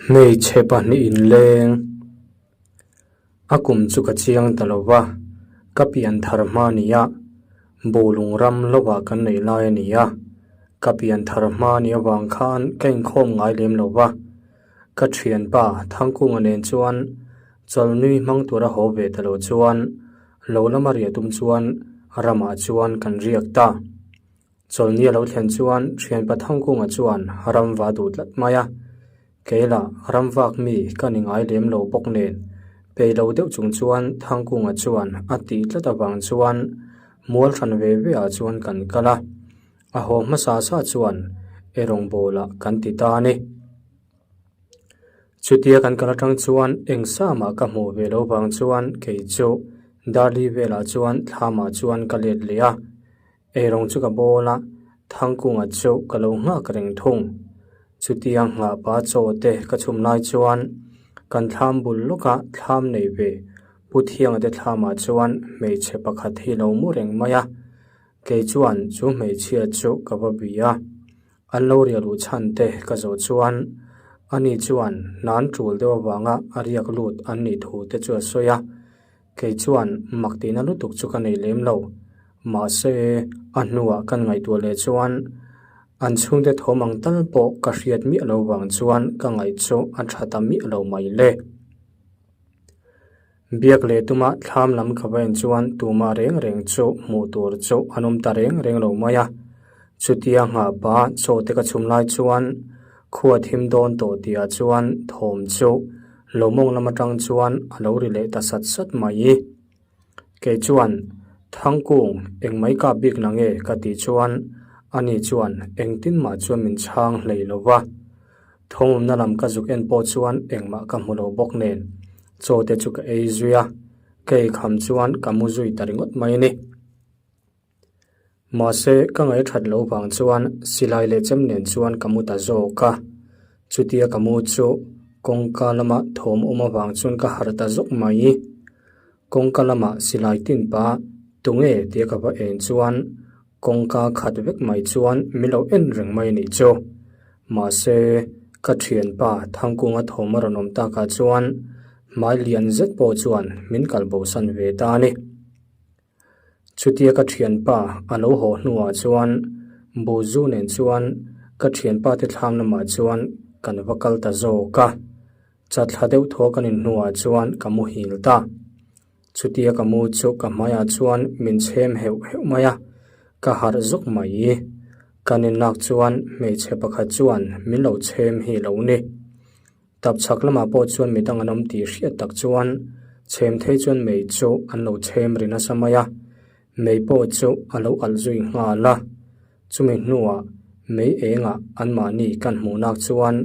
Hmeichhe pahnih inleng a kum chu ka chiang ta lo va, ka pian thar hma a ni a, Bawlung ram lovah kan nei lai a ni a, ka pian thar hma a nih avang khan ka inkhawm ngai lem lo va, ka thianpa Thangkunga nen chuan chawlhnui hmang tura haw ve ta lo chuan lo lama riah tum chuan ramah chuan kan riak ta. Chawlhni a lo thlen chuan thianpa Thangkunga chuan ram va duh tlat mai a, kei lah ram vak mi ka ni ngai lem lo bawk nen pei lo deuh chung chuan Thangkunga chuan a tih tlat avang chuan mual hran ve ve ah chuan kan kal a, a haw hmasa sa chuan erawngbawl ah kan ti ta a ni. Chutia kan kal atang chuan eng sa mah ka hmuh ve lo vang chuan kei chu Darli velah chuan thlamah chuan ka let leh a. Eirawng chu ka bawl a, Thangkunga chu ka lo nghak reng thung. Chutia nghah pa chaw te ka chhum lai chuan kan thlam bul lawka thlam nei ve Pu Thianga te thlamah chuan hmeichhe pakhat hi lo mu reng mai a, kei chuan chu hmeichhia chu ka va bih a, an lo riah luh chhan te ka zawh chuan ani chuan hnan tul deuh avanga a riak lut an nih thu te chu a sawi a. Kei chuan mak tihna lutuk chu ka nei lem lo. Mahse, a hnuah kan ngaihtuah leh chuan an chhungte thawm ang tal pawh ka hriat miah lo vang chuan ka ngaih chu a tha ta miah lo mai le. Biak leh tuma thlam lam ka va en chuan tumah reng reng chu hmuh tur chu an awm ta reng reng lo mai a. Chutia nghah pa chaw te ka chhum lai chuan khua thim dawn tawh tihah chuan thawm chu Lo mawng lam atang chuan a lo ri leh ta sat sat mai. Kei chuan, Thangkung, eng mai kap bik na nge? ka tih chuan ani chuan engtin mah chuan min chhang hlei lo va. Thawmawmna lam ka zuk en pawh chuan engmah ka hmu lo bawk nen chaw te chu ka ei zui a, ka ei kham chuan ka mu zui ta ringawt mai a ni. Mahse, ka ngaih that loh vang chuan silai leh chem nen chuan ka mu ta zawk a. Chutia ka mu chu kawngka lama thawm awm avang chuan ka harh ta zawk mai. Kawngka lama silai tin pa tunge tia ka va en chuan kawngka khat vek mai chuan min lo en reng mai a nih chu. Mahse, ka thianpa Thangkunga thawm a rawn awm takah chuan hmai lian zet pawh chuan min kalbosan ve ta a ni. Chutia ka thianpa a lo haw hnuah chuan Buzu nen chuan ka thianpa te thlam lamah chuan kan va kal ta zawk a, chatthla deuh thaw kan in hnuah chuan ka muhil ta. Chutia ka mu chu ka hmaiah chuan min chhem heuh heuh mai a, ka harh zawk mai. Kan inlak chuan hmeichhe pakhat chuan min lo chhem hi lo ni. Tap chhak lamah pawh chuan midang an awm tih hriat tak chuan chhem thei chuan mei chu an lo chhem ri nasa mai a, mei pawh chu a lo alh zui nghal a. Chumi hnuah mei engah anmahni kan hmuh nak chuan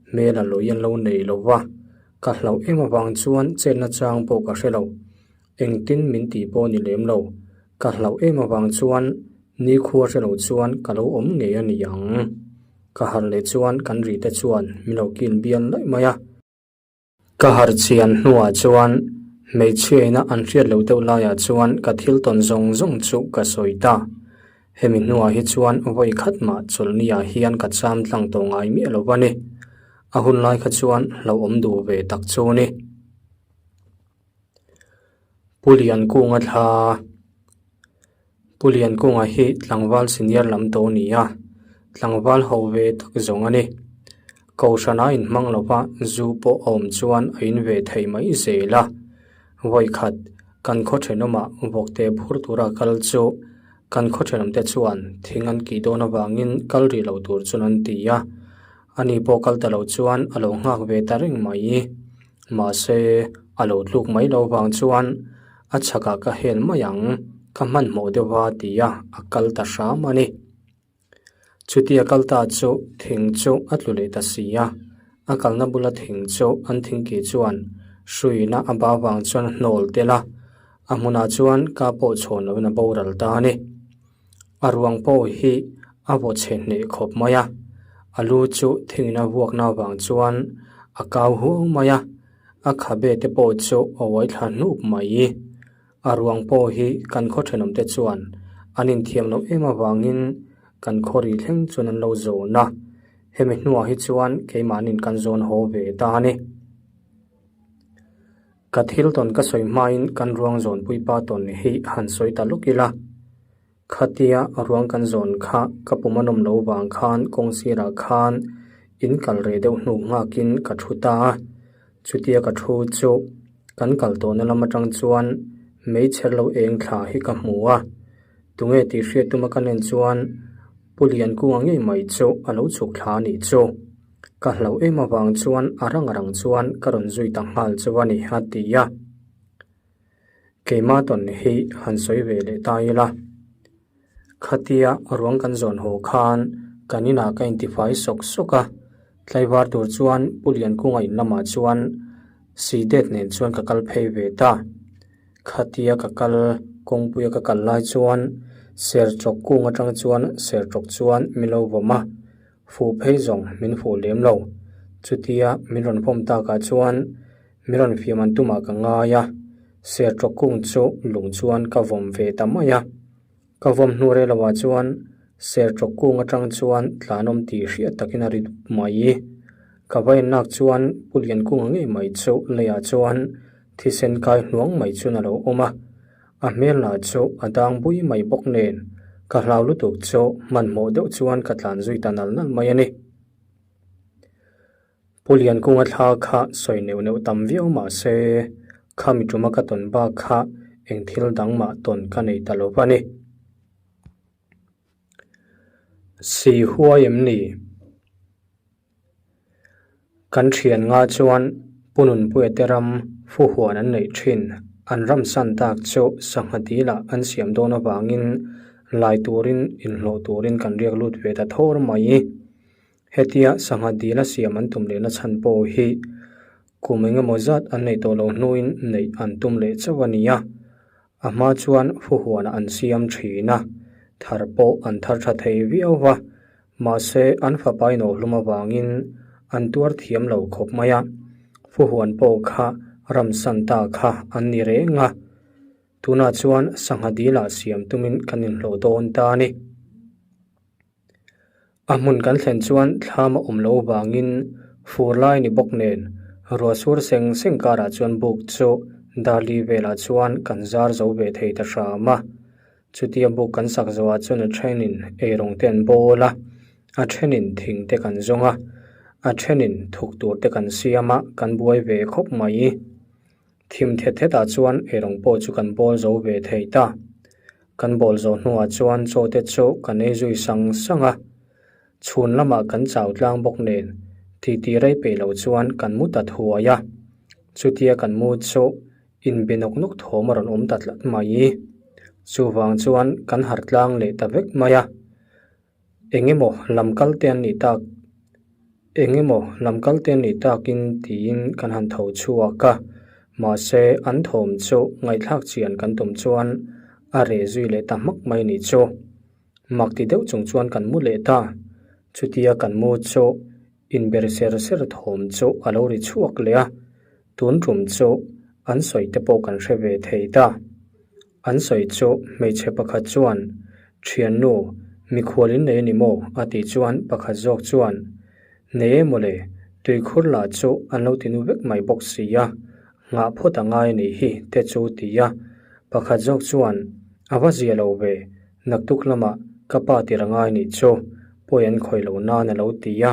hmel a lui an lo nei lo va, ka hlauh em avang chuan chetna chang pawh ka hre lo. Engtin min tih pawh ni lem lo, ka hlauh em avang chuan nikhua hre lo chuan ka lo awm ngei a ni ang. Ka harh leh chuan kan ri te chuan min lo kil bial laih mai a. Ka harh chian hnuah chuan hmeichhia ina an hriat loh deuh laiah chuan ka thil tawn zawng zawng chu ka sawi ta. Hemi hnuah hi chuan vawi khat mah chawlhniah hian ka cham tlang tawh ngai miah lo va ni. A hun lai kha chuan hlauhawm duh ve tak chu ni. Pu Liankunga thla Pu Liankunga hi tlangval senior lam tawh a ni a, tlangval ho ve tak zawng a ni. Kohhran a inhmang lova zu pawh a awm chuan a in ve thei mai zel a. Vawikhat kan khaw thenawmah vawkte phur tura kal chu kan khaw thenawmte chuan thing an kih dawn avangin kal rih lo tur chuan an ti a, ani pawh kal ta lo chuan a lo nghak ve ta reng mai. Mahse, a lo tluk mai lo vang chuan a chhakah ka hel mai ang, ka hmanhmawh deuh va ti a, a kal ta hram a ni. Chutia kal ta chu thing chu a tlu leh ta si a, a kalna bula thing chu an thingkih chuan hruina a ba vang chuan a hnawl tel a, a hmunah chuan ka pawh chhawn loin a boral ta a ni. A ruang pawh hi a vaw chhe hneh khawp mai a, a lu chu thingin a vuakna avang chuan a kau huau mai a, a khabe te pawh chu a uai thla hnup mai. A ruang pawh hi kan khaw thenawmte chuan an inthiam loh em avangin kan khaw ri thleng chuan an lo zawn a. Hemi hnuah hi chuan keimahni'n kan zawn haw ve ta a ni. Ka thil tawn ka sawi hmain kan ruang zawnpui pa tawn hi han sawi ta lawk ila. Khatia ruang kan zawn kha ka pum a nawm lo vang khan kawng sirah khan in kal reh deuh hnu nghakin ka thu ta a. Chutia ka thu chu kan kal tawhna lam atang chuan meichher lo eng thla hi ka hmu a. Tunge tih hriat tuma ka nen chuan Pu Liankunga ngei mai chu a lo chhuk thla a nih chu. Ka hlauh em avang chuan a rang rang chuan ka rawn zui ta nghal chu a ni a ti a. Keimah tawn hi han sawi ve leh ta ila. Khatia ruang kan zawn haw khan kan inah ka intifai sawk sawk a, tlaivar tur chuan Pu Liankunga in lamah chuan Sidet nen chuan ka kal phei ve ta. Khatia ka kal kawngpuia ka kal lai chuan serchawk kung atang chuan serchawk chuan min lo vawm a, fuh phei zawng min fuh lem lo. Chutia min rawn vawm takah chuan min rawn fiam an tumah ka ngai a, serchawk kung chu lung chuan ka vawm ve ta mai a. Ka vawm hnu reh lohah chuan serchawk kung atang chuan tlanawm tih hriat takin a ri dup mai. Ka va ennak chuan Pu Liankunga ngei mai chu leiah chuan thisen kai hnuang mai chuan a lo awm a, a hmel lah chu a dang bui mai bawk nen ka hlau lutuk chu hmanhmawh deuh chuan ka tlan zui ta nal nal mai a ni. Pu Liankunga thla kha sawi neuh neuh tam viau mah se, khami tuma ka tawn bak kha eng thil dang mah tawn ka nei ta lo va ni. Si huai em ni? Kan thian nga chuan Pu Nunpuia te ram fu huan an neih thin. An ram san tak chu sangha dilah an siam dawn avangin lai turin inhlawh turin kan riak lut ve ta thawr mai. Hetia sangha dila siam an tum lehna chhan pawh hi kum engemaw zat an neih tawh loh hnuin neih an tum leh chauh a ni a. A hma chuan fuhuanah an siam thin a, thar pawh an thar tha thei viau va, mahse an fapa inawhhlum avangin an tuar thiam lo khawp mai a. Fuhuan pawh kha ramsan ta kha an ni reng a, tunah chuan sangha dilah siam tumin kan inhlawh dawn ta a ni. A hmun kan thlen chuan thlam a awm loh vangin fur lai ni bawk nen ruah sur seng seng karah chuan buk chu Darli velah chuan kan zar zo ve thei ta hram a. Chutia buk kan sak zawhah chuan a thenin eirawng te an bawl a, a thenin thing te kan zawng a, a thenin thuk tur te kan siam a, kan buai ve khawp mai. Thim thet thetah chuan eirawng pawh chu kan bawl zo ve thei ta. Kan bawl zawh hnuah chuan chaw te chu kan ei zui sang sang a. Chhun lamah kan chau tlang bawk nen titi rei peih lo chuan kan mu ta thuai a. Chutia kan mu chu inbe nawk nawk thawm a rawn awm ta tlat mai. Chuvang chuan kan harh tlang leh ta vek mai a. Eng emaw lam kal te an nih tak eng emaw lam kal te an nih takin tiin kan han tho chhuak a, mahse an thawm chu ngaihthlak chian kan tum chuan a reh zui leh ta hmak mai nih chu. Mak ti deuh chung chuan kan mu leh ta, chutia kan mu chu inber ser ser thawm chu a lo ri chhuak leh a, tun tum chu an sawi te pawh kan hre ve thei ta. An sawi chu hmeichhe pakhat chuan, Thiannu, mikhual in nei a ni maw? a tih chuan pakhat zawk chuan, Nei e mawle, tuikhur lah chu an lo tinu vek mai bawk si a, nghah phawt a ngai a nih hi te chu ti a. Pakhat zawk chuan, A va zia lo ve, naktuk lamah ka pa tir a ngai nih chu, pawi an khawih lo nan a lo ti a.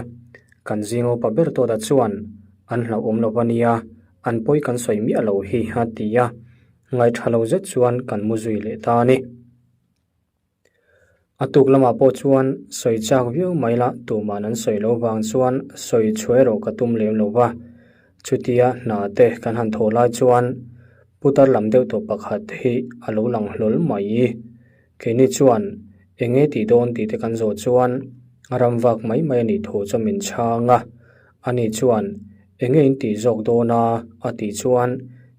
Kan zing upa ber tawta chuan, An hlauhawm lo va nia, an pawi kan sawi miah lo hi a ti a. Ngaihṭha lo zet chuan kan mu zui leh ta a ni. A tuk lamah pawh chuan sawi chak viau mai la tuman an sawi loh vang chuan sawi chhuah erawh ka tum lem lo va. Chutia hna te kan han thawh lai chuan putar lam deuh tawh pakhat hi a lo lang hlawl mai. Keini chuan eng nge tih dawn tih te kan zawh chuan ram vak mai mai a nih thu chu min chhang a. Ani chuan, Eng nge in tih zawk dawn a? a tih chuan,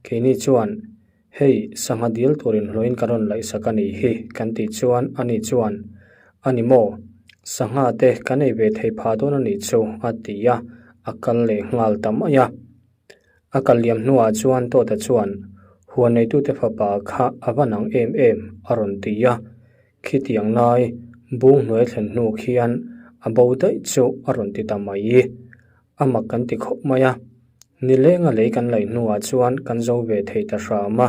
Keini chuan, Hei, sangha dil turin hlawhin ka rawn laihsak a nih hi, kan tih chuan ani chuan, A ni maw? Sangha te kan ei ve thei phah dawn a nih chu, a ti a, a kal leh nghal ta mai a. A kal liam hnuah chuan Tawta chuan, Huan neitute fapa kha a va nang em em, a rawn ti a. Khitiang lai, bung hnuai thlen hnu khian A bo daih chu a rawn ti ta mai. A mak kan ti khawp mai a, nilenga lei kan laih hnuah chuan kan zo ve thei ta hram a.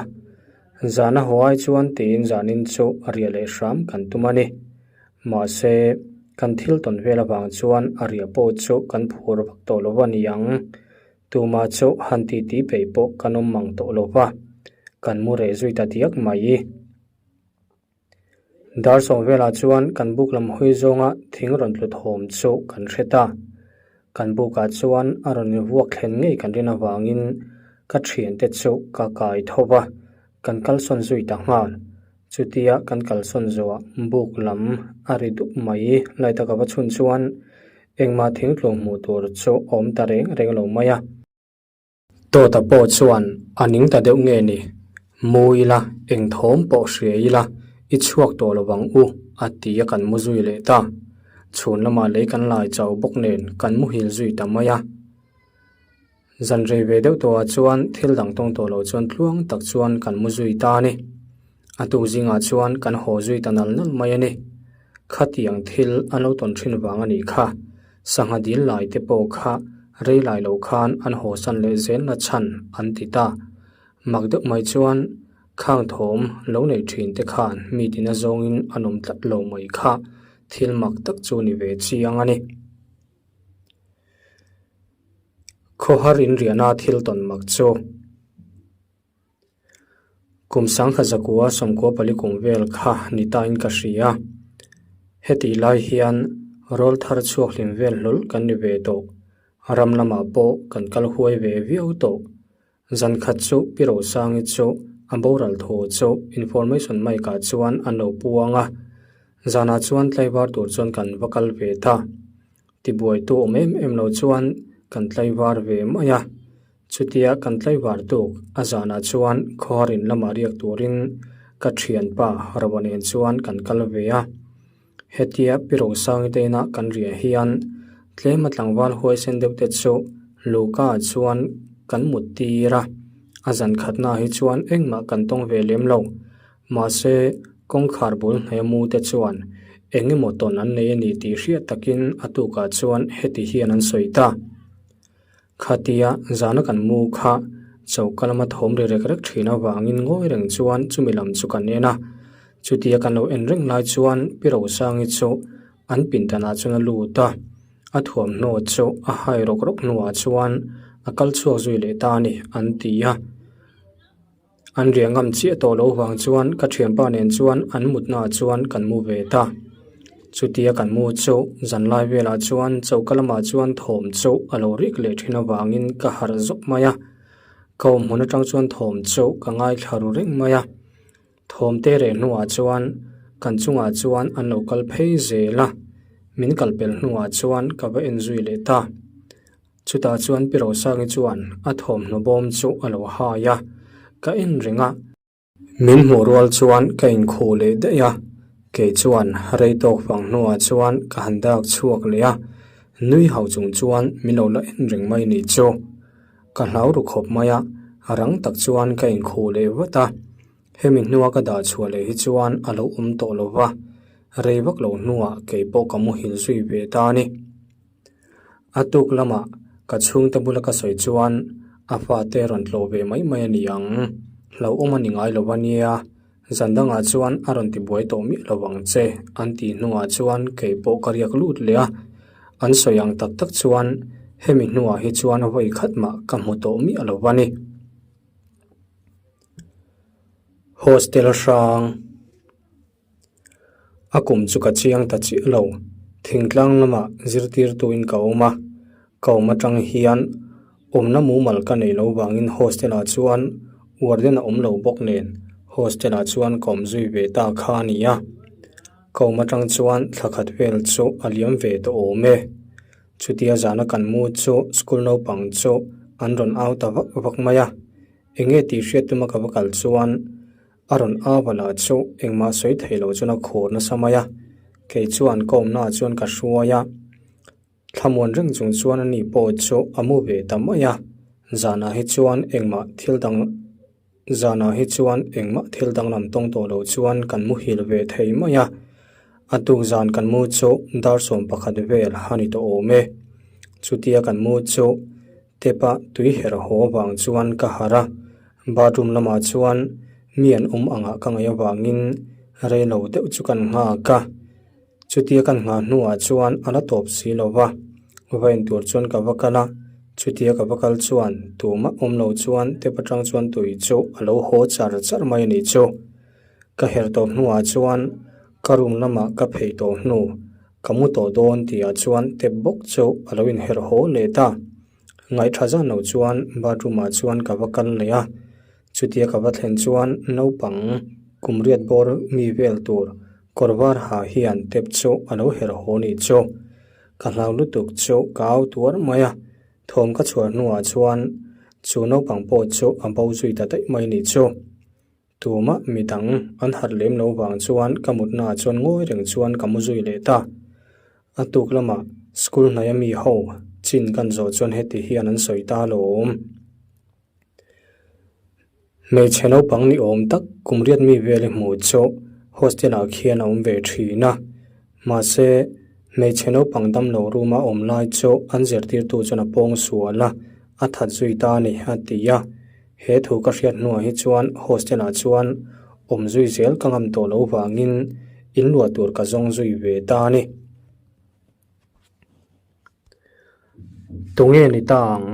Zan a haw ai chuan tiin zanin chu a riah leh hram kan tum a ni. Mahse, kan thil tawn vel avang chuan a riah pawh chu kan phur vak tawh lo a ni ang. Tumah chu han titi peih pawh kan awm mang tawh lo va, kan mu reh zui ta diak mai. Dar sawm velah chuan kan buk lam hawi zawnga thing rawn tlu thawm chu kan hre ta. Kan bukah chuan a rawn vuak thlen ngei kan rin avangin ka thiante chu ka kai tho va, kan kalsawn zui ta nghal. Chutia kan kalsawn zawhah buk lam a ri dup mai lai taka va chhun chuan engmah thing tlu hmuh tur chu a awm ta reng reng lo mai a. Tawta pawh chuan a ning ta deuh nge ni? Mu ila, eng thawm pawh hria ila, i chhuak tawh lo vang u, a ti a kan mu zui leh ta. Chhun lamah lei kan lai chau bawk nen kan muhil zui ta mai a. Zan rei ve deuh tawhah chuan thil dang tawng tawh lo chuan tluang tak chuan kan mu zui ta a ni. A tuk zingah chuan kan haw zui ta nal nal mai a ni. Khatiang thil an lo tawn thin vang a nih kha. Sangha dil lai te pawh kha rei lai lo khan an haw san leh zel na chhan an ti ta. Mak deuh mai chuan khang thawm lo nei thin te khan mi tina zawngin an awm tlat lo mai kha thil mak tak chu ni ve chiang a ni. Khawhar inriahna thil tawn mak chu. Kum sangkha zakua sawmkua pali kum vel kha ni tain ka hria. Hetih lai hian rawl thar chhuak hlim vel hlawl kan ni ve tawh. Ram lamah pawh kan kal huai ve viau tawh. Zan khat chu Pi Rosangi chu a boral thu chu information mic ah chuan an lo puang a. Zanah chuan tlaivar tur chuan kan va kal ve ta. Tibuaitu awm em em lo chuan kan tlaivar ve mai a. Chutia kan tlaivar tuk a zanah chuan khawharin lamah riak turin ka thianpa Roa nen chuan kan kal ve a. Hetia Pi Rosangi te inah kan riah hian tlema tlangval huaisen deuh te chu Luka ah chuan kan mut tir a. A zan khatna hi chuan engmah kan tawng ve lem lo. Mahse, kawngkhar bul hnaia mu te chuan eng emaw tawn an nei a ni tih hriat takin a tukah chuan heti hian an sawi ta. Khatia zana kan mu kha choka lama thawm ri rek rek thin avangin ngawi reng chuan chumi lam chu kan en a. Chutia kan lo en reng lai chuan Pi Rosangi chu an pindanah chuan a lut a, a thuamhnaw chu a hai rawk rawk hnuah chuan a kal chhuak zui leh ta a ni an ti a. An riah ngam chiah tawh loh vang chuan ka thianpa nen chuan an mutnaah chuan kan mu ve ta. Chutia kan mu chu zanlai velah chuan choka lamah chuan thawm chu a lo rik leh thin avangin ka harh zawk mai a. Ka awm hmun atang chuan thawm chu ka ngaithla ru reng mai a. Thawm te reh hnuah chuan kan chungah chuan an lo kal phei zel a, min kal pel hnuah chuan ka va en zui leh ta. Chutah chuan Pi Rosangi chuan a thawmhnaw bawm chu a lo hai a, ka en reng a. Min hmuh rual chuan ka inkhuh leh daih a, kei chuan rei tawk fang hnuah chuan ka han dak chhuak leh a, nui hauh chung chuan min lo la en reng mai ni chu. Ka hlau ru khawp mai a, rang tak chuan ka inkhuh leh vat a. Hemi hnua ka dah chhuah leh hi chuan a lo awm tawh lo va, rei vak lo hnuah kei pawh ka muhil zui ve ta a ni. A tuk lamah ka chhungte bula ka sawi chuan a fate rawn tlawh ve mai mai a ni ang. Hlauhawm a ni ngai lo a nia, zan dangah chuan a rawn tibuai tawh miah lo ang che an tih hnuah chuan kei pawh ka riak lut leh a. An sawi ang tak tak chuan hemi hnuah hi chuan vawi khat mah ka hmu tawh miah lo a ni. Hostel hrang. A kum chu ka chiang ta chiah lo. Thingtlang lamah zirtirtuin ka awm a, ka awm atang hian awmna mumal ka neih loh vangin hostel ah chuan warden a awm lo bawk nen hostel ah chuan ka awm zui ve ta kha a ni a. Ka awm atang chuan thla khat vel chu a liam ve tawh awm e. Chutia zana kan mu chu school naupang chu an rawn au ta vak vak mai a, enge tih hriat tuma ka va kal chuan A rawn au a lah chu engmah sawi thei lo chuan a khur nasa mai a, kei chuan ka awmnaah chuan ka hruai a, thlamuan reng chung chuan ani pawh chu a mu ve ta mai a, zanah hi chuan engmah thil dang zanah hi chuan engmah thil danglam tawng tawh lo chuan kan muhil ve thei mai a. A tuk zan kan mu chu dar 11 vel a ni tawh awm e. Chutia kan mu chu tap a tui her haw vang chuan ka harh a, bathroom lamah chuan mi an awm angah ka ngaih avangin rei lo deuh chu kan nghak a. Chutia kan nghah hnuah chuan a la tawp si lo va, va en tur chuan ka va kal a, chutia ka va kal chuan tumah awm lo chuan tap atang chuan tui chu a lo haw char char mai a nih chu. Ka herh tawh hnuah chuan ka room lamah ka phei tawh hnu ka mu tawh dawn tihah chuan tap bawk chu a lo inherh haw leh ta. Ngaihṭha zan lo chuan bathroom ah chuan ka va kal leh a, chutia ka va thlen chuan naupang kum riat bawr mi vel tur kawr var ha hian tap chu a lo herh haw nih chu. Ka hlau lutuk chu ka au tuar mai a, thawm ka chhuah hnuah chuan chu naupang pawh chu a bo zui ta daih mai nih chu. Tumah midang an harh lem lo vang chuan ka mutnaah chuan ngawi reng chuan ka mu zui leh ta. A tuk lamah school hnaia mi ho chin kan zawh chuan heti hian an sawi ta alawm. Hmeichhe naupang ni awm tak kum riat mi vel i hmuh chu hostel ah khian a awm ve thin a. Mahse, hmeichhe naupang damlo room a awm lai chu an zirtirtu chuan a pawng sual a, a that zui ta a ni a ti a. He thu ka hriat hnuah hi chuan hostel ah chuan awm zui zel ka ngam tawh lo vangin in luah tur ka zawng zui ve ta a ni. Tunge ni ta ang?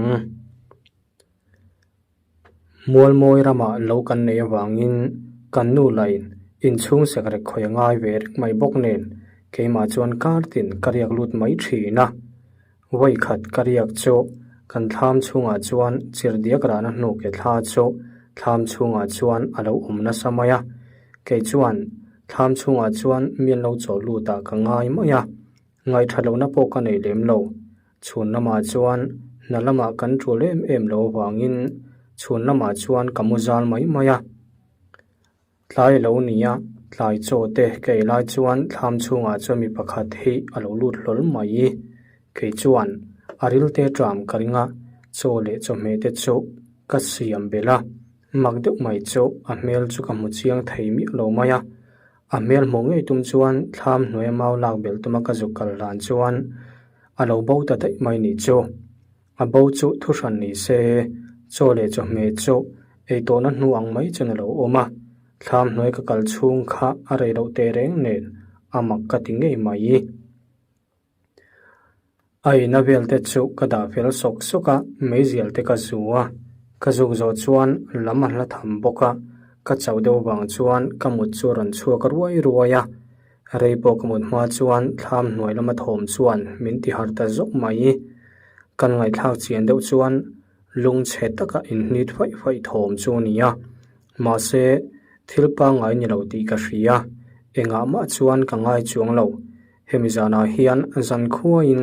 Mualmawi ramah lo kan neih avangin kan nu lain inchhung sekrek khawi a ngai ve reng mai bawk nen keimah chuan kar tin ka riak lut mai thin a. Vawi khat ka riak chu kan thlam chhungah chuan chirhdiak rahna hnu ke thla chu thlam chhungah chuan a lo awm nasa mai a. Kei chuan thlam chhungah chuan mi an lo chaw lut ah ka ngai mai a, ngaihṭha lohna pawh ka nei lem lo. Chhun lamah chuan hna lamah kan ṭul em em lo avangin chhun lamah chuan ka mu zal mai mai a. Tlai a lo ni a, tlai chaw te ka ei lai chuan thlam chhungah chuan mi pakhat hi a lo lut hlawl mai. Kei chuan a ril te ṭam ka ring a, chaw leh chawhmeh te chu ka siam belh a, mak deuh mai chu a hmel chu ka hmu chiang thei miah lo mai a. A hmel hmuh ngei tum chuan thlam hnuaia mau lak belh tuma ka zuk kal hlan chuan a lo bo ta daih mai nih chu. A bo chu thu hran ni se, chaw leh chawhmeh chu ei tawhna hnu ang mai chuan a lo awm a, thlam hnuai ka kal chhung kha a rei loh teh reng nen a mak ka ti ngei mai. A ina vel te chu ka dah fel sawk sawk a, meizial te ka zu a, ka zuk zawh chuan lam a hla tham bawk a, ka chauh deuh vang chuan ka mut chu a rawn chhuak ruai ruai a, rei pawh ka mut hma chuan thlam hnuai lama thawm chuan min ti harh ta zawk mai. Kan ngaihthlak chian deuh chuan lungchhe taka inhnit faih faih thawm chu a ni a, mahse thil pangngai ni lo tih ka hria, engah mah chuan ka ngai chuang lo. Hemi zanah hian zankhuain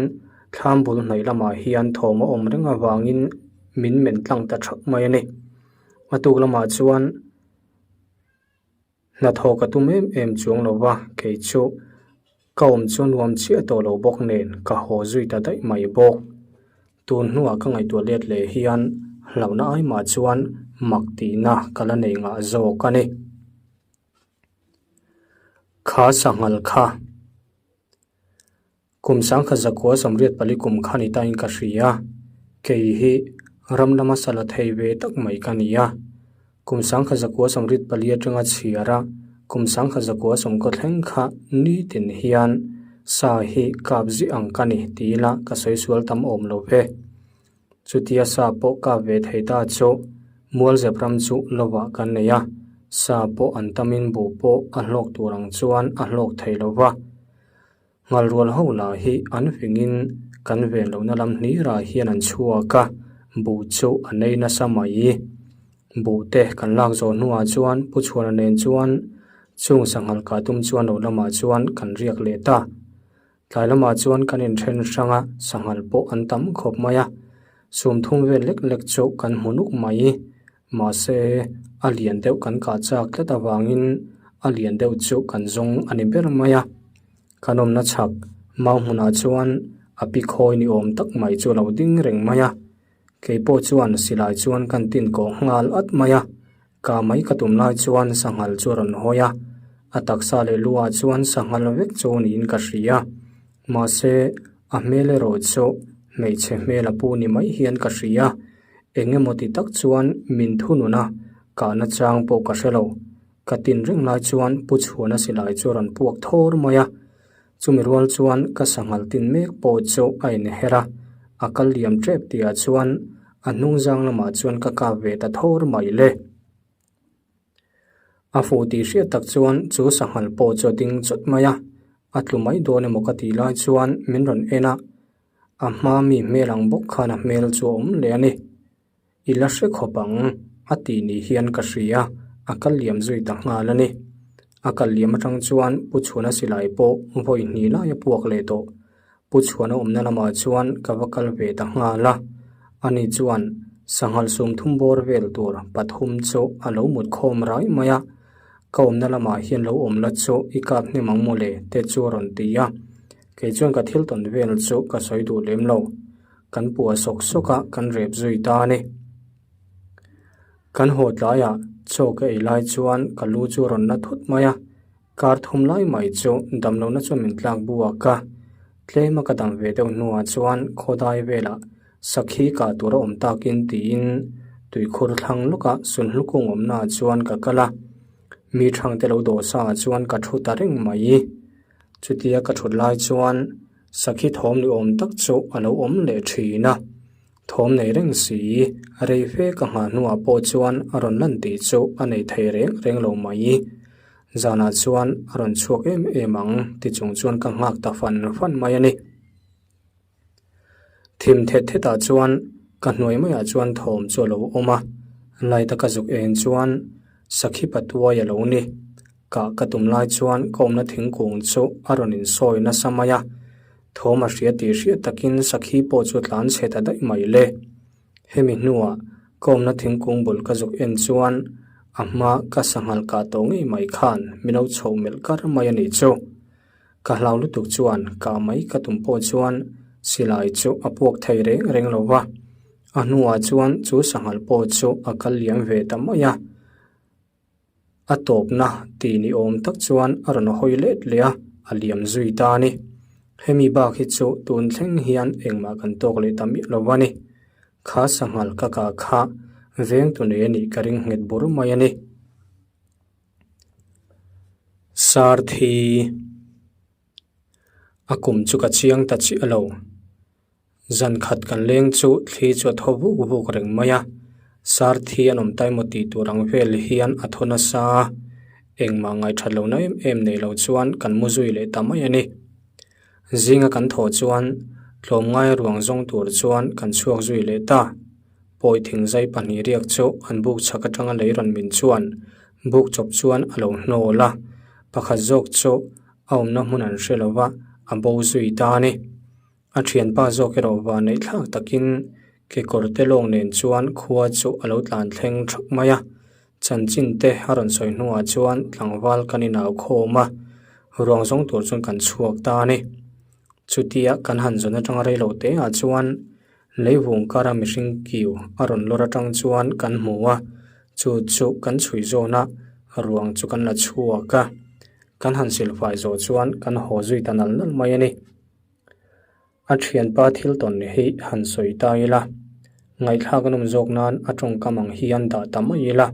thlam bul hnaih lamah hian thawm a awm reng avangin min men tlang ta thak mai a ni. A tuk lamah chuan hnathawh ka tum em em chuang lo va, kei chu ka awm chu nuam chiah tawh lo bawk nen ka haw zui ta daih mai bawk. Tun hnuah ka ngaihtuah let leh hian hlauhna ai mah chuan mak tihna ka la nei ngah zawk a ni. Kha sanghal kha kum sangkhat zakua 84 kum kha ni tain ka hria. Kei hi ram lama sala thei ve tak mai ka ni a. Kum sangkhat zakua 84 atanga chhiar a, kum sangkhat zakua sawmkaw thleng kha nitin hian sa hi kap zih ang ka ni ti ila ka sawi sual tam awm lo ve. Chutia sa pawh kap ve thei ta chu Mualzep ram chu lovah kan nei a, sa pawh an tamin buh pawh a hlawk tur ang chuan a hlawk thei lo va. Nghalrual ho lah hi an fingin kan ven lohna lam hlirah hian an chhuak a, buh chu a nei nasa mai. Buh te kan lak zawh hnuah chuan Pu Chhuana nen chuan chung sanghal kah tum chuan lo lamah chuan kan riak leh ta. Tlai lamah chuan kan inthen hrang a, sanghal pawh an tam khawp mai a, sumthum vel lek lek chu kan hmu nuk mai. Mahse, a lian deuh kan kah chak tlat avangin a lian deuh chu kan zawng a ni ber mai a. Kan awmna chhak mau hmunah chuan a pi khawi ni awm tak mai chu a lo ding reng mai a. Kei pawh chuan silai chuan kan tin kawh nghal at mai a, Ka mai ka tum lai chuan sanghal chu a rawn hawi a, A taksa leh lu ah chuan sanghal vek chu niin ka hria. Mahse, a hmel erawh chu hmeichhe hmel a pu ni mai hian ka hria. Eng emaw ti tak chuan min thunun a, kahna chang pawh ka hre lo. Ka tin reng lai chuan Pu Chhuana silai chu a rawn puak thawr mai a. Chumi rual chuan ka sanghal tin mek pawh chu a inher a, a kal liam tep tihah chuan a hnung zang lamah chuan ka kap ve ta thawr mai le. A fuh tih hriat tak chuan chu sanghal pawh chu a ding chawt mai a, a tlu mai dawn emaw ka tih lai chuan min rawn en a, a hma mi hmel ang bawk khan a hmel chu a awm leh a ni. I la hre khawp ang, a tih ni hian ka hria, a kal liam zui ta nghal a ni. A kal liam atang chuan Pu Chhuana silai pawh vawi hnih lai a puak leh tawh. Pu Chhuana awmna lamah chuan ka va kal ve ta nghal a, ani chuan sanghal sumthum bawr vel tur pathum chu a lo mut khawm rai mai a, ka awmna lamah hian lo awm la chu i kap hnem ang mawle te chu a rawn ti a, kei chuan ka thil tawn vel chu ka sawi duh lem lo. Kan puah sawk sawk a, kan rep zui ta a ni. Kan haw tlaiah chaw ka ei lai chuan ka lu chu a rawn la thut mai a, kar thum lai mai chu damlohna chu min tlak buak a. Tlema ka dam ve deuh hnuah chuan khawdai velah sakhi kah tur a awm takin tiin tuikhur thlang lawka sunhlu kung awmnaah chuan ka kal a, mi thangte lo dawh saah chuan ka thu ta reng mai. Chutia ka thut lai chuan Sakhi thawm ni awm tak chu a lo awm leh thin a, thawm nei reng si, rei fe ka nghah hnuah pawh chuan a rawn lan tih chu a nei thei reng reng lo mai. Zanah chuan a rawn chhuak em em ang ti chung chuan ka nghak ta fan fan mai a ni. Thim thet thetah chuan ka hnuai maiah chuan thawm chu a lo awm a, light a ka zuk en chuan Sakhi patuai a lo ni. Kah ka tum lai chuan ka awmna thingkung chu a rawn insawi nasa mai a, thawm a hria tih hriat takin sakhi pawh chu tlan chhe ta daih mai le. Hemi hnuah ka awmna thingkung bul ka zuk en chuan a hma ka sanghal kah tawh ngei mai khan min lo chhoh melh kar mai a nih chu. Ka hlau lutuk chuan kah mai ka tum pawh chuan silai chu a puak thei reng reng lo va, a hnuah chuan chu sanghal pawh chu a kal liam ve ta mai a. A tawpna tih ni awm tak chuan a rawn hawi let leh a, a liam zui ta a ni. Hemi bak hi chu tun thleng hian engmah kan tawk leh ta miah lo a ni. Kha sanghal ka kah kha veng tu nei a nih ka ring nghet bur mai a ni. Sarthi A kum chu ka chiang ta chiah lo. Zan khat kan leng chu thli chu a thaw vuk vuk reng mai a, Sarthi an awm ta emaw tih tur ang vel hian a thaw nasa a, engmah ngaihṭhat lohna em em nei lo chuan kan mu zui leh ta mai a ni. Zinga kan thawh chuan tlawmngai ruang zawng tur chuan kan chhuak zui leh ta. Pawi thingzai pahnih riak chu an buk chhak atanga lei rawn min chuan buk chawp chuan a lo hnawl a, pakhat zawk chu a awmna hmun an hre lo va, a bo zui ta a ni. A thianpa zawk erawh va neih thlak takin kekawr te lawng nen chuan khua chu a lo tlan thleng thap mai a, chanchin te a rawn sawi hnuah chuan tlangval kan inau khawm a, ruang zawng tur chuan kan chhuak ta a ni. Chutia kan han zawn atanga rei lo te ah chuan leivung kara mihring kiu a rawn lawr atang chuan kan hmu a, chu chu kan chhui zawn a, ruang chu kan la chhuak a, kan han silfai zawh chuan kan haw zui ta nal nal mai a ni. A thianpa thil tawn hi han sawi ta ila, ngaihthlak a nawm zawk nan a tawngkam ang hian dah ta mai ila.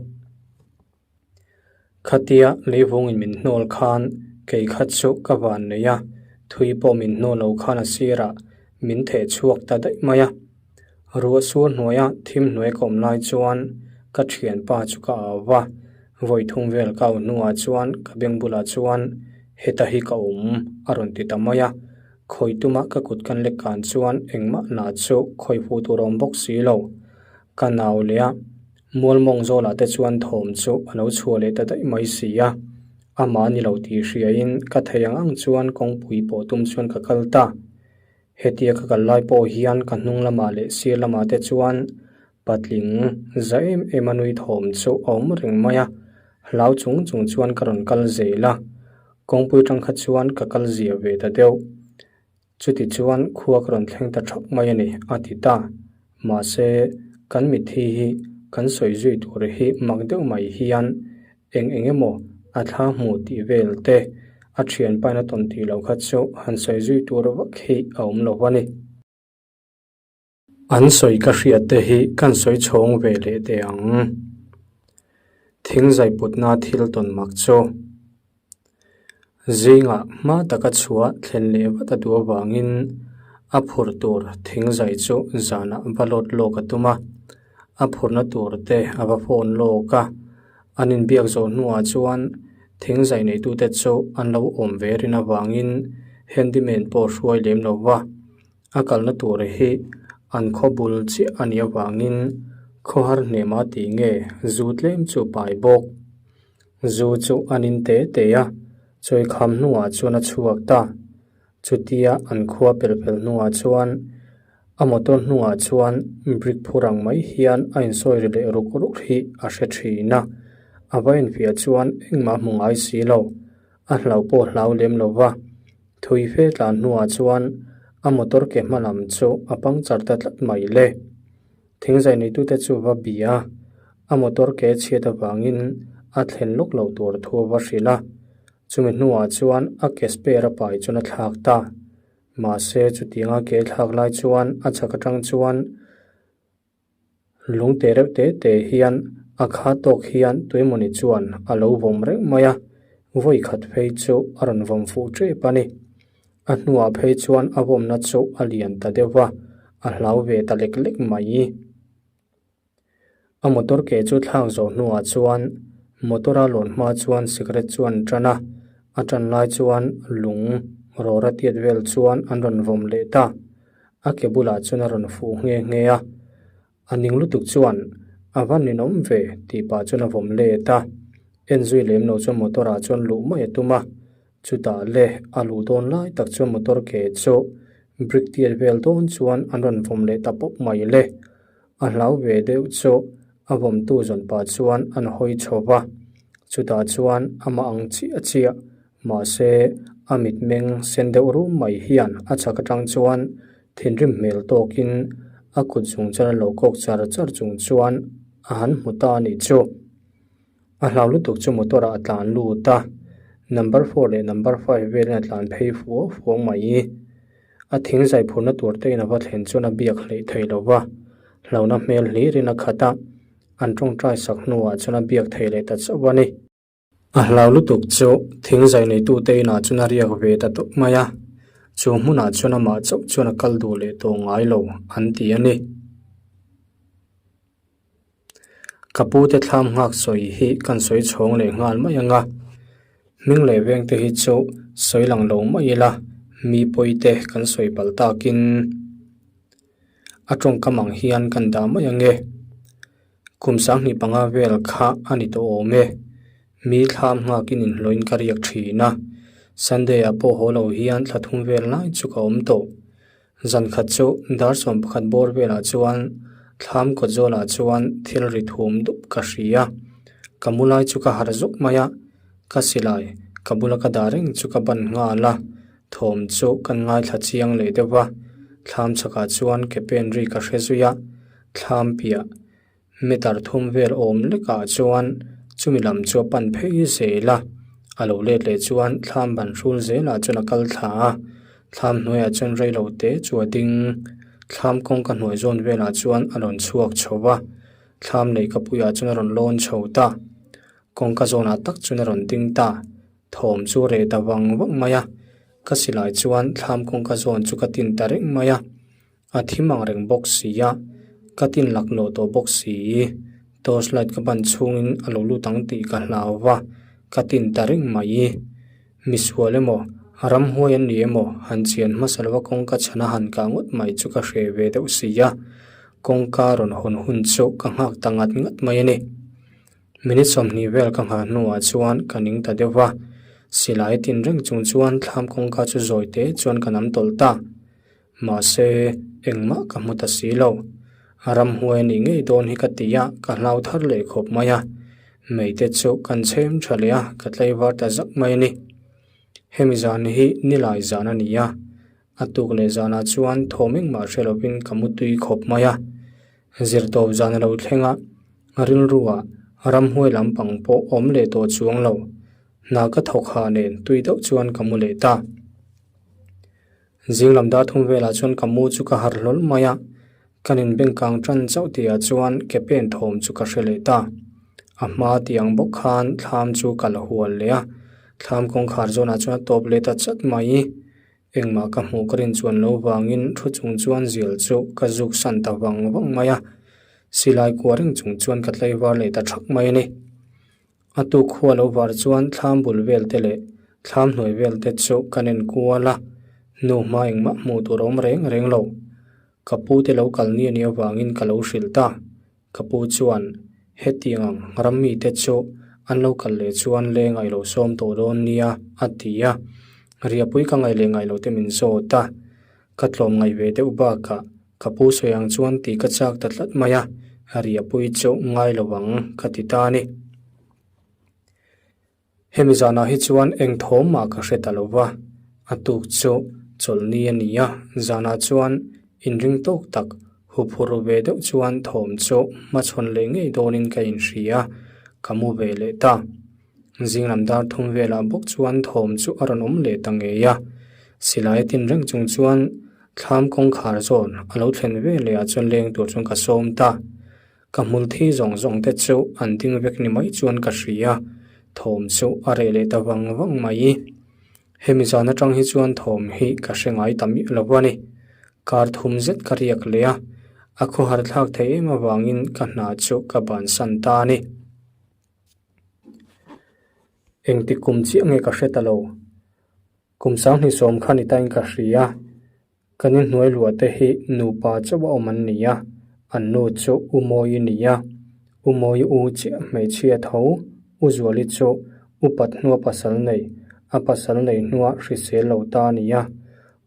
Khatia leivungin min hnawl khan kei kha chu ka van nei a, thui pawh min hnawl lo khan a sirah min theh chhuak ta daih mai a. Ruah sur hnuaia thim hnuai ka awm lai chuan ka thianpa chu ka au va, vawi thum vel ka au hnuah chuan ka beng bulah chuan heta hi ka awm a rawn ti ta mai a, khawi tuma ka kut kan lek kan chuan engmah na chu khawi fu tur a awm bawk si lo. Ka nau leh a mualmawng zawlah te chuan thawm chu a lo chhuah leh ta daih mai si a, amah a ni lo tih hriain ka thei ang ang chuan kawngpui pawh tum chuan ka kal ta. Hetia ka kal lai pawh hian ka hnung lamah leh sir lamah te chuan patling za em em a nui thawm chu a awm reng mai a, hlau chung chung chuan ka rawn kal zel a, kawngpui tang kha chuan ka kal zia ve ta deuh. Chuti chuan khua ka rawn thleng ta thap mai a ni, a ti ta. Mahse, kan mitthi hi kan sawi zui tur hi mak deuh mai hian eng eng emaw. A thla hmuh tih vel te a thianpain a tawn tih loh kha chu han sawi zui tur vak hi a awm lo a ni. An sawi ka hriat te hi kan sawi chhawng ve leh teh ang. Thing zai putna thil tawn mak chu zingah hma taka chhuah thlen leh vat a duh avangin a phur tur thing zai chu zanah va lawt lawk a tum a, a phurna tur te a va phone lawk a, an inbiak zawh hnuah chuan thing zai neitute chu an lo awm ve rin avangin handyman pawh hruai lem lo va. A kalna tur hi an khaw bul chiah a nih avangin khawhar hnema tih nge zu tlem chu pai bawk. Zu chu an in te te a, chawikham hnuah chuan a chhuak ta. Chutia an khua pel fel hnuah chuan a motor hnuah chuan brick phur ang mai hian a insawi ri leh ruk ruk hi a hre thin a, a va infiah chuan engmah hmu ngai si lo. A hlauh pawh hlau lem lo va, thui fe tlan hnuah chuan a motor ke hma lam chu a puncture ta tlat mai le. Thingzai neitute chu va bia a, a motor ke chhiat avangin a thlen lawk lo tur thu a va hrilh a, chumi hnuah chuan a ke spare a pai chuan a thlak ta. Mahse chutianga ke thlak lai chuan a chhak atang chuan Lung te reuh te te hian a kha tawk hian tuemawni chuan a lo vawm reng mai a, vawi khat phei chu a rawn vawm fuh tep a ni. A hnuah phei chuan a vawmna chu a lian ta deuh va, a hlau ve ta lek lek mai. A motor ke chu thlak zawh hnuah chuan motor a lawn hma chuan cigarette chu an tan a, a tan lai chuan lung rawra tiat vel chuan an rawn vawm leh ta. A ke bulah chuan a rawn fuh nghe nghe a, a ning lutuk chuan a va ninawm ve tih pah chuan a vawm let a, en zui lem lo chuan motor ah chuan luh mai a tum a, chutah le a luh dawn lai tak chuan motor ke chu brick tiat vel dawn chuan an rawn vawm leh ta pawp mai le, a hlau ve deuh chu a vawmtu zawn pah chuan an hawi chho va, chutah chuan amah ang chiah chiah Mahse, a mitmeng sen deuh rum mai hian a chhak atang chuan thinrim hmel tawkin a kut chung chuan a lo kawk char char chung chuan a han hmu ta a nih chu. A hlau lutuk chu motor ah a tlan lut a, number four leh number five velin a tlan phei fuau fuau mai. A thing zai phurna tur te in a va thlen chuan a biak hleih thei lo va, hlauhna hmel hlirin a khat a, an tawngtai sak hnuah chuan a biak thei leh ta chauh a ni. A hlau lutuk chu thing zai neitute inah chuan a riak ve ta tawp mai a, chu hmunah chuan amah chauh chuan a kal duh leh tawh ngai lo an ti a ni. Ka pute thlam nghak sawi hi kan sawi chhawng leh nghal mai ang a, hming leh vengte hi chu sawi lang lo mai ila mi pawite kan sawi palh takin a tawngkam ang hian kan dah mai ang e. Kum 25 vel kha a ni tawh awm e. Mi thlam nghakin inhlawhin ka riak thin a. Sunday ah pawh haw lo hian thla thum vel lai chu ka awm tawh. Zan khat chu dar 11 bawr velah chuan thlam kawt zawlah chuan thil ri thum dup ka hria. Ka mu lai chu ka harh zuk mai a, ka silai ka bula ka dah reng chu ka ban nghal a, thawm chu kan ngaithla chiang leh deuh va. Thlam chhakah chuan ke pen ri ka hre zui a. Thlam piah meter thum vel awm lekah chuan chumi lam chu a pan phei zel a, a lo let leh chuan thlam ban hrul zelah chuan a kal thla a, thlam hnuaiah chuan reilo te chu a ding. Thlam kawngka hnuai zawn velah chuan a rawn chhuak chho va, thlam leihkapuiah chuan a rawn lawn chho ta. Kawngka zawnah tak chuan a rawn ding ta. Thawm chu reh ta vang vang mai a, ka silai chuan thlam kawngka zawn chu ka tin ta reng mai a. A thim ang reng bawk si a, ka tin laklawh tawh bawk si. Torch light ka ban chhungin a lo lut ang tih ka hlau va, ka tin ta reng mai. Misual emaw, ramhuai an ni emaw han chian hmasa lova kawngka chhana han kah ngawt mai chu ka hreh ve deuh si a, kawngka rawn hawn hun chu ka nghak ta ngat ngat mai a ni. Minute 20 vel ka nghah hnuah chuan ka ning ta deuh va, silai tin reng chung chuan thlam kawngka chu zawi te chuan ka nam tawlh ta. Mahse, engmah ka hmu ta si lo. Ramhuai a nih ngei dawn hi ka ti a, ka hlau thar leh khawp mai a. Meite chu kan chhem tha leh a, ka tlaivar ta zak mai a ni. Hemi zan hi nilai zan a ni a, a tuk leh zanah chuan thawm engmah hre lovin ka mu tui khawp mai a. Zirtawp zan a lo thleng a, rilruah ramhuai lampang pawh awm leh tawh chuang lo. Hna ka thawk ha nen tui deuh chuan ka mu leh ta. Zing lam dar thum velah chuan ka mu chu ka harh hlawl mai a, kan inbeng kang tan chauh tihah chuan ke pen thawm chu ka hre leh ta. A hma tih ang bawk khan thlam chu ka la hual leh a, thlam kawngkhar zawnah chuan a tawp leh ta chat mai. Engmah ka hmuh ka rin chuan lo vangin thu chung chuan zial chu ka zuk san ta vang vang mai a, silai kua reng chung chuan ka tlaivar leh ta thak mai a ni. A tuk khua lo var chuan thlam bul vel te leh thlam hnuai vel te chu kan en kual a, hnu hma engmah hmuh tur a awm reng reng lo. Ka pu te lo kal ni a nih avangin ka lo hrilh ta. Ka pu chuan, Hetiang ang ram mite chu an lo kal leh chuan leng a i lo sawm tawh dawn nia, a ti a. Riahpui ka ngaih leh ngaih loh te min zawt a. Ka tlawm ngaih ve deuh bakah ka pu sawi ang chuan tih ka chak ta tlat mai a, riahpui chu ngai lo ang ka ti ta a ni. Hemi zanah hi chuan eng thawm mah ka hre ta lo va, a tuk chu chawlhni a ni a, zanah chuan inring tawk tak huphur ve deuh chuan thawm chu hmachhawn leh ngei dawnin ka inhria, ka mu ve leh ta. Zing lam dar thum velah bawk chuan thawm chu a rawn awm leh ta ngei a, silai a tin reng chung chuan thlam kawngkhar zawn a lo thlen ve leh ah chuan leng tur chuan ka sawm ta. Ka hmul thi zawng zawng te chu an ding vek ni mai chuan ka hria, thawm chu a reh leh ta vang vang mai. Hemi zan atang hi chuan thawm hi ka hre ngai ta miah lo a ni. Kar thum zet ka riak leh a, a khawhar thlak thei em avangin ka hna chu ka bansan ta a ni. Engti kum chiah nge ka hre ta lo. Kum sanghnih sawm kha ni tain ka hria. Kan inhnuai luah te hi nupa chauh a awm an ni a, an nu chu U Mawi ni a. U Mawi u chiah hmeichhia tho, U Zuali chu upat hnua pasal nei, a pasal nei hnua hrisel lo ta a ni a.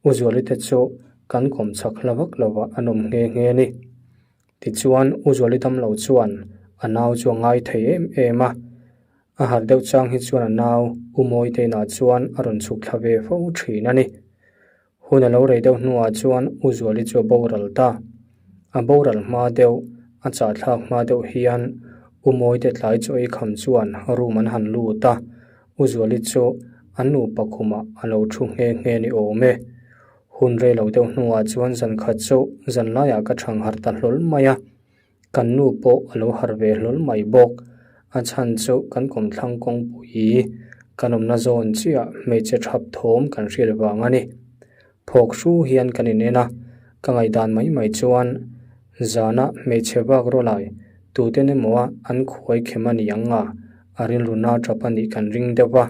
U Zuali te chu kan kawm chak hla vak lovah an awm nghe nghe a ni. Tichuan, U Zuali damlo chuan a nau chu a ngai thei em em a. A harh deuh chang hi chuan a nau U Mawite inah chuan a rawn chhuk thla ve fo thin a ni. Hun a lo rei deuh hnuah chuan U Zuali chu a boral ta. A boral hma deuh, a chahthlak hma deuh hian U Mawite tlai chaw ei kham chuan room an han lut a, U Zuali chu an nupa khumah a lo thu nghe nghe ni awm e. Hun rei lo deuh hnuah chuan zan khat chu zan laiah ka thang harh ta hlawl mai a, kan nu pawh a lo harh ve hlawl mai bawk. A chhan chu kan kawmthlang kawngpui kan awmna zawn chiah hmeichhe thap thawm kan hriat vang a ni. Phawk hru hian kan inen a, ka ngaihdan mai mai chuan zana hmeichhe vak rawlai tuten emaw a an khuai khem a ni ang a, a rilru na tap a nih kan ring deuh va,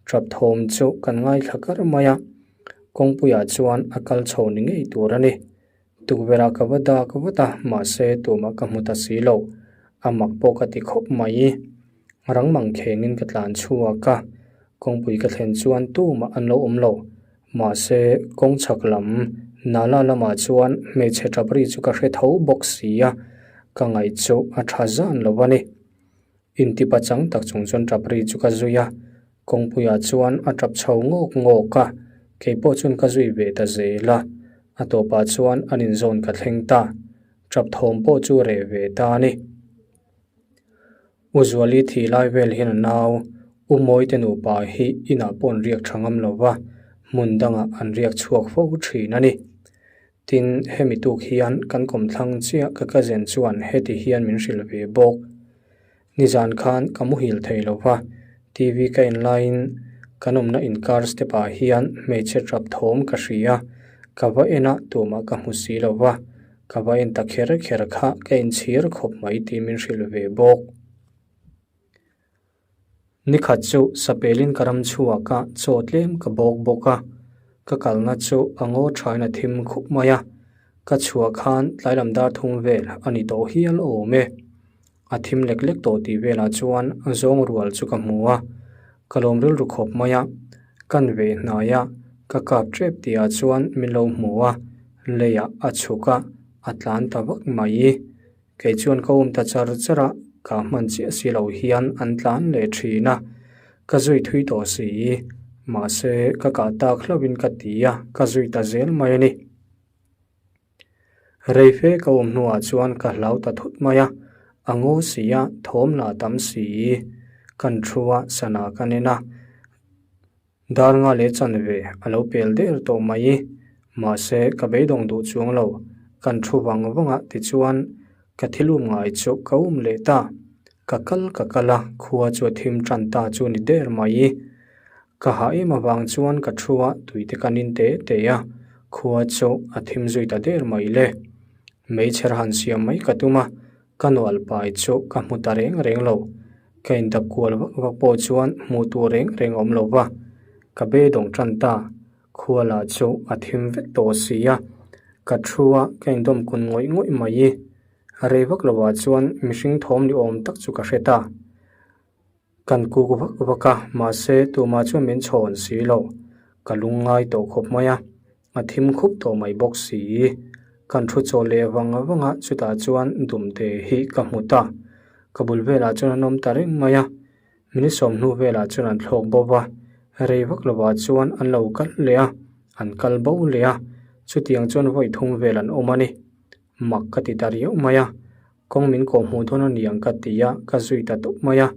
tap thawm chu kan ngaithla kar mai a. Kawngpuiah chuan a kal chho ni ngei tur a ni. Tukverhah ka va dak vat a, mahse tumah ka hmu ta si lo. A mak pawh ka ti khawp mai. Rang mang khengin ka tlan chhuak a, kawngpui ka thlen chuan tumah an lo awm lo. Mahse kawng chhak lam nala lamah chuan hmeichhe tap ri chu ka hre tho bawk si a, ka ngaih chu a tha zan lo a ni. Intipa chang tak chung chuan tap ri chu ka zui a, kawngpuiah chuan a tap chho ngawk ngawk a, kei pawh chuan ka zui ve ta zel a, a tawpah chuan an inzawn ka thleng ta, tap thawm pawh chu reh ve ta a ni. U Zuali thih lai vel hian a nau U Mawite nupa hi inah pawh an riak tha ngam lo va, hmun dangah an riak chhuak fo thin a ni. Tin, hemi tuk hian kan kawmthlang chiah ka cousin chuan heti hian min hrilh ve bawk. Nizan khan ka muhil thei lo va, TV ka en laiin kan awmna inkar step ah hian hmeichhe tap thawm ka hria, ka va en a tumah ka hmu si lo va, ka va en ta kher kher kha ka inchhir khawp mai tih min hrilh ve bawk. Nikhat chu sapelin ka ram chhuak a, chaw tlem ka bawk bawk a, ka kalna chu a ngaw thain a thim khup mai a, ka chhuah khan tlailam dar thum vel a ni tawh hial awm e. A thim lek lek tawh tih velah chuan zawng rual chu ka hmu a, ka lawm rilru khawp mai a, kan veh hnai a, ka kap tep tihah chuan min lo hmu a, leiah a chhuk a, a tlan ta vak mai. Kei chuan ka um ta char char a, ka hman chiah si lo hian an tlan leh thin a, ka zui thui tawh si. Mahse, ka kah tak hlauhin ka ti a, ka zui ta zel mai a ni. Reife ka um hnuah chuan ka hlau ta thut mai a, a ngaw si a, thawm lah tam si. Kan thu a, sana ka nen a. Dar nga leh chanve a lo pel der tawh mai. Mahse, ka beidawng duh chuang lo. Kan thu vang vang a tichuan ka thil um ngai chu ka um leh ta. Ka kal ka kal a, khua chu a thim tan ta chu ni der mai. Ka hah em avang chuan ka thu a, tuite kan in te te a, khua chu a thim zui ta der mai le. Meichher han siam mai ka tum a, ka nual pai chu ka hmu ta reng reng lo. Ka indap kual vak vak pawh chuan hmuh tur reng reng a awm lo va, ka beidawng tan ta. Khua lah chu a thim vek tawh si a, ka thu a, ka indawm kun ngawih ngawih mai. Rei vak lovah chuan mihring thawm ni awm tak chu ka hre ta. Kan kuk vak vak a, mahse tumah chuan min chhawn si lo. Ka lung ngai tawh khawp mai a, a thim khup tawh mai bawk si. Kan thu chaw leh vang vang a, chutah chuan dumte hi ka hmu ta. Ka bul velah chuan an awm ta reng mai a, minute sawmhnu velah chuan an thlawk bo va, rei vak lovah chuan an lo kal leh a, an kal bo leh a, chutiang chuan vawi thum vel an awm a ni. Mak ka ti ta riau mai a, Kawng min kawh hmuh dawn a niang ka ti a, ka zui ta tawp mai a.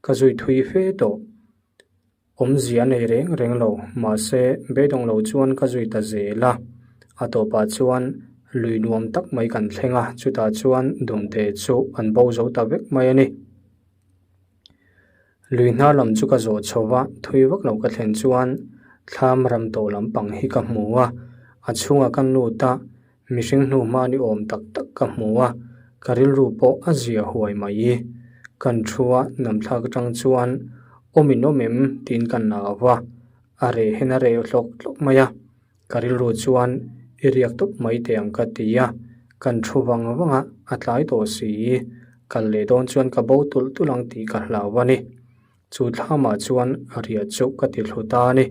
Ka zui thui fe tawh. Awmzia a nei reng reng lo, mahse beidawng lo chuan ka zui ta zel a. A tawpah chuan lui nuam tak mai kan thleng a, chutah chuan dumte chu an bo zo ta vek mai a ni. Lui hnar lam chu ka zawh chho va, thui vak lo ka thlen chuan thlam ram tawh lampang hi ka hmu a, a chhungah ka lut a, Mihring hnu hma ni awm tak tak ka hmu a, ka rilru pawh a zia huai mai. Kan thu a namthlak atang chuan awm in awm em tiin ka nau a, a reh hen a reh hlawk hlawk mai a. Ka rilru chuan i riak tawp mai teh ang ka ti a, kan thu vang vang a, a tlai tawh si. Kal leh dawn chuan ka bo tulh tulh ang tih ka hlau a ni. Chu thlamah chuan riah chu ka ti thlu ta a ni.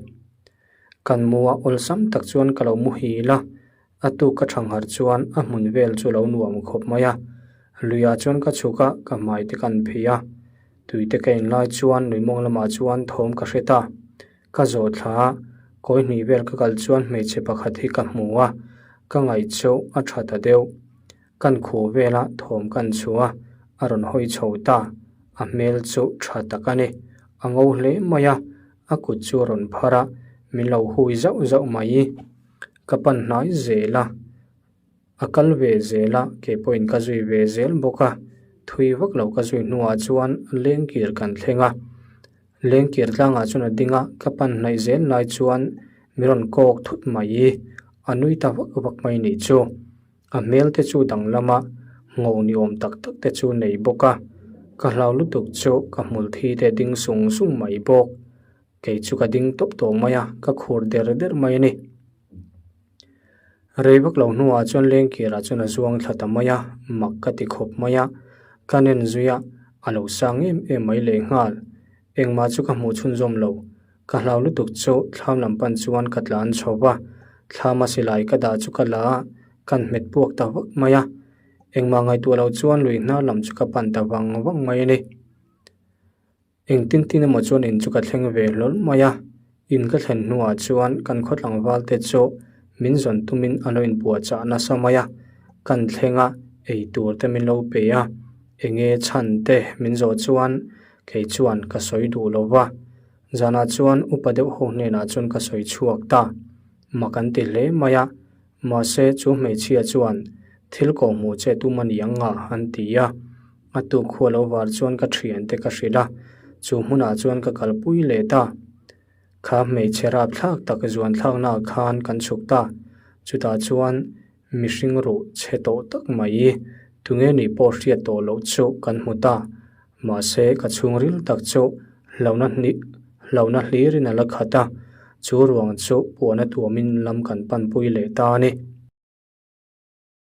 Kan mu a awlsam tak chuan ka lo muhil a, a tuk ka thangharh chuan a hmun vel chu lo nuam khawp mai a. Luiah chuan ka chhuk a, ka hmai te kan phei a. Tui te ka inlai chuan nui mawng lamah chuan thawm ka hre ta. Ka zawh thla a, kawi hnih vel ka kal chuan hmeichhe pakhat hi ka hmu a, ka ngaih chu a tha ta deuh. Kan khuh vela thawm kan chhu a, a rawn hawi chho ta. A hmel chu tha tak a ni. A ngo hle mai a, A kut chu a rawn phar a, min lo hui zauh zauh mai. Ka pan hnai zel a, a kal ve zel a, kei pawhin ka zui ve zel bawk a. Thui vak lo ka zui hnuah chuan lengkir kan thleng a. Lengkir tlangah chuan a ding a, ka pan hnaih zel lai chuan min rawn kawk thut mai. A nui ta vak vak mai nih chu. A hmel te chu danglam a, ngho ni awm tak tak te chu nei bawk a, ka hlau lutuk chu ka hmul thi te ding sung sung mai bawk. Kei chu ka ding tawp tawh mai a, ka khur der der mai a ni. Rei vak lo hnuah chuan lengkirah chuan a zuang thla ta mai a, mak ka ti khawp mai a, ka nen zui a, a lo sang em em mai lehnghal. Engmah chu ka hmuh chhunzawm lo, Ka hlau lutuk chu thlam lam pan chuan ka tlan chho va, thlama silai ka dah chu ka la a, kan hmet puak ta vak mai a. Engmah ngaihtuah loh chuan lui hnar lam chu ka pan ta vang vang mai a ni. Engtin tin emaw chuan in chu ka thleng ve hlawl mai a, in ka thlen hnuah chuan kan khaw tlangval te chu min zawn tumin a lo inpuahchah nasa mai a, kan thleng a, ei tur te min lo pe a, enge chhan te min zawh chuan Kei chuan ka sawi duh lo va, zanah chuan upa deuh ho hnenah chuan ka sawi chhuak ta. Mak an ti hle mai a, mahse chu hmeichhia chuan thil kawh hmuh che tum a ni ang nga an ti a. A tuk khua lo var chuan ka thiante ka hrilh a, chu hmunah chuan ka kalpui leh ta. Kha hmeichhe rapthlak tak zuan thlaknaah khan kan chhuk ta, chutah chuan Mihring ruh chhe tawh tak mai, tunge nih pawh hriat tawh loh chu kan hmu ta. Mahse, ka chhungril tak chu hlauhna hnih hlauhna hlirin a la khat a, chu ruang chu puana tuamin lam kan panpui leh ta a ni.